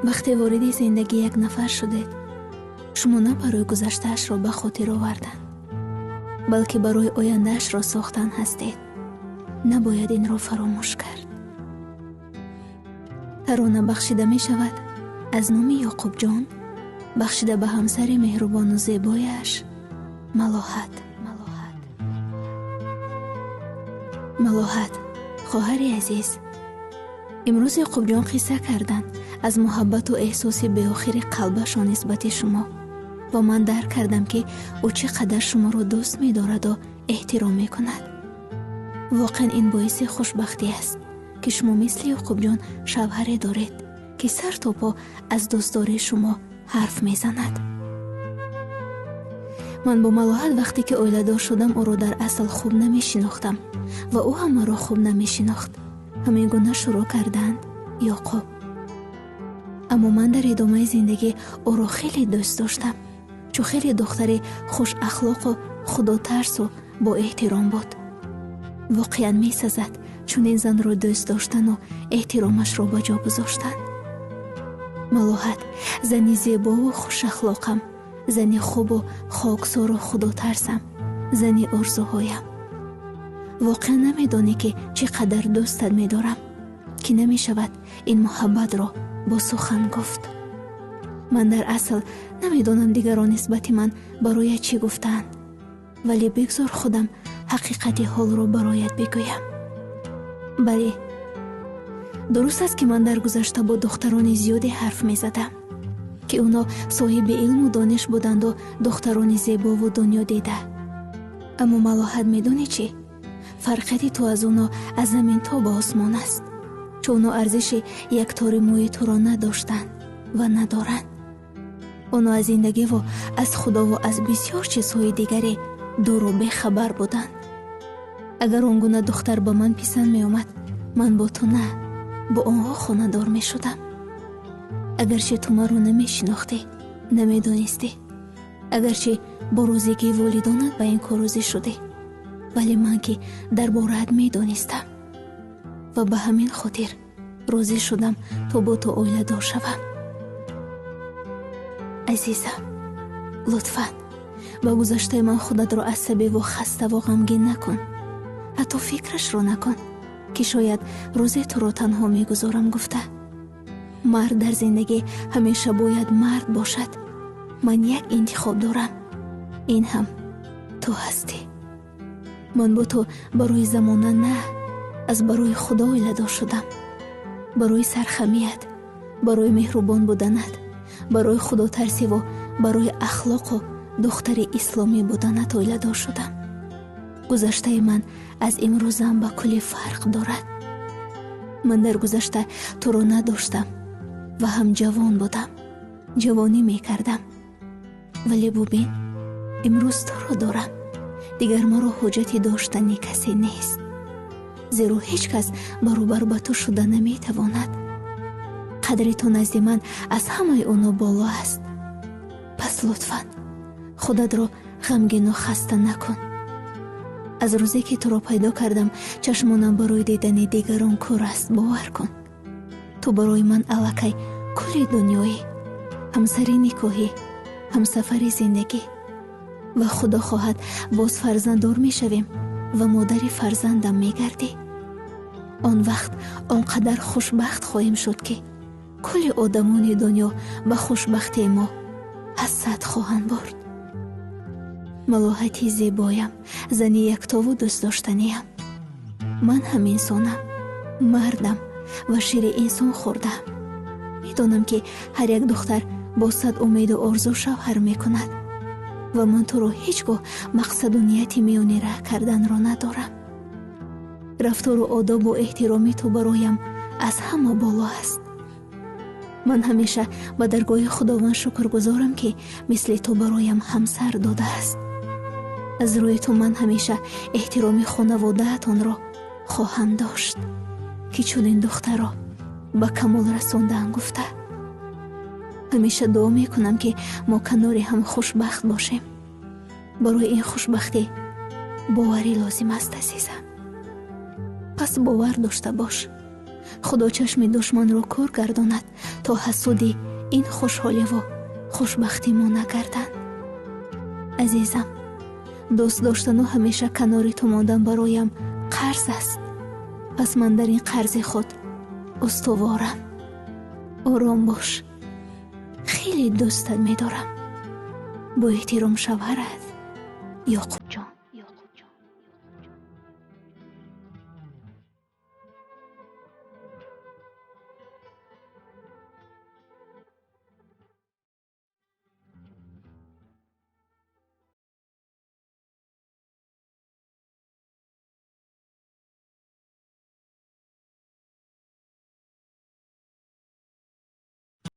Вақте вориди зиндагӣ як нафар шудед, шумо на барои гузаштаашро ба хотир овардан, балки барои ояндаашро сохтан ҳастед. Набояд инро фаромӯш кард. Тарона бахшида мешавад аз номи Ёқубҷон, бахшида ба ҳамсари меҳрубону зебояш Малоҳат. Малоҳат, хоҳари азиз, имрӯз Ёқубҷон қисса карданд аз муҳаббату эҳсоси беохири қалбашон нисбати шумо ва ман дарк кардам, ки ӯ чӣ қадар шуморо дӯст медораду эҳтиром мекунад. Воқеан, ин боиси хушбахтӣ аст, ки шумо мисли Ёқубҷон шавҳаре доред, ки сар то по аз дӯстдории шумо ҳарф мезанад. Ман бо Малоҳат вақте ки оиладор шудам, ӯро дар асл хуб намешинохтам ва ӯ ҳам маро хуб намешинохт. Ҳамин гуна шурӯъ карданд Ёқуб. Аммо ман дар идомаи зиндагӣ ӯро хеле дӯст доштам, чун хеле духтари хушахлоқу худотарсу боэҳтиром буд. Воқеан, месазад чунин занро дӯст доштану эҳтиромашро ба ҷо гузоштан. Малоҳат, зани зебову хушахлоқам, зани хубу хоксору худотарсам, зани орзуҳоям, воқеан намедонӣ, ки чӣ қадар дӯстат медорам, ки намешавад ин муҳаббатро бо сухан гуфт. Ман дар асл намедонам, дигарон нисбати ман бароят чӣ гуфтаанд, вале бигзор худам ҳақиқати ҳолро бароят бигӯям. Бале, дуруст аст, ки ман дар гузашта бо духтарони зиёде ҳарф мезадам, ки онҳо соҳиби илму дониш буданду духтарони зебову дунёдида. Аммо, Малоҳат, медонӣ чӣ? Фарқияти ту аз онҳо аз замин то ба осмон аст, чун онҳо арзиши як тори мӯи туро надоштанд ва надоранд. Онҳо аз зиндагиву аз Худову аз бисёр чизҳои дигаре дуру бехабар буданд. Агар он гуна духтар ба ман писанд меомад, ман бо ту на, бо онҳо хонадор мешудам. Агарчи ту маро намешинохтӣ, намедонистӣ, агарчи бо розигии волидонат ба ин кор розӣ шудӣ, вале ман ки дар бораат медонистам ва ба ҳамин хотир розӣ шудам, то бо ту оиладор шавам. Азизам, лутфан ба гузаштаи ман худатро асабиву хаставу ғамгин накун. Ҳатто фикрашро накун, ки шояд рӯзе туро танҳо мегузорам гуфта. Мард дар зиндагӣ ҳамеша бояд мард бошад. Ман як интихоб дорам, ин ҳам ту ҳастӣ. Ман бо ту барои замона на, аз барои Худо оиладор шудам. Барои сархамият, барои меҳрубон буданат, барои худотарсиву барои ахлоқу духтари исломӣ буданат оиладор шудам. Гузаштаи ман аз имрӯзам ба куллӣ фарқ дорад. Ман дар гузашта туро надоштам ва ҳам ҷавон будам, ҷавонӣ мекардам, вале бубин, имрӯз туро дорам. Дигар маро ҳоҷати доштани касе нест, зеро ҳеҷ кас баробар ба ту шуда наметавонад. Қадри ту назди ман аз ҳамаи оно боло аст. Пас лутфан худатро ғамгину хаста накун. Аз рӯзе ки туро пайдо кардам, чашмонам барои дидани дигарон кӯр аст, бовар кун. Ту барои ман аллакай кулли дунёӣ, ҳамсари никоҳӣ, ҳамсафари зиндагӣ ва, Худо хоҳад, боз фарзанддор мешавем ва модари фарзандам мегардӣ. Он вақт он қадар хушбахт хоҳем шуд, ки кулли одамони дунё ба хушбахтии мо ҳасад хоҳанд бурд. Малоҳати зебоям, зани яктову дӯстдоштаниям, ман ҳам инсонам, мардам ва шири инсон хӯрдаам. Медонам, ки ҳар як духтар бо сад умеду орзу шавҳар мекунад ва ман туро ҳеҷ гоҳ мақсаду нияти миёни раҳ карданро надорам. Рафтору одобу эҳтироми ту бароям аз ҳама боло аст. Ман ҳамеша ба даргоҳи Худованд шукргузорам, ки мисли ту бароям ҳамсар додааст. Аз рӯи ту ман ҳамеша эҳтироми хонаводаатонро хоҳам дошт, ки чунин духтарро ба камол расондаам гуфта. Ҳамеша дуо мекунам, ки мо канори ҳам хушбахт бошем. Барои ин хушбахтӣ боварӣ лозим аст, азизам. Пас бовар дошта бош. Худо чашми душманро кор гардонад, то ҳасуди ин хушҳоливу хушбахтӣ мо нагарданд. Азизам, дӯст доштану ҳамеша канори ту мондан бароям қарз аст. Пас ман дар ин қарзи худ устуворам. Ором бош, хеле дӯстат медорам. Бо эҳтиром, шавҳарат Ёқубҷон.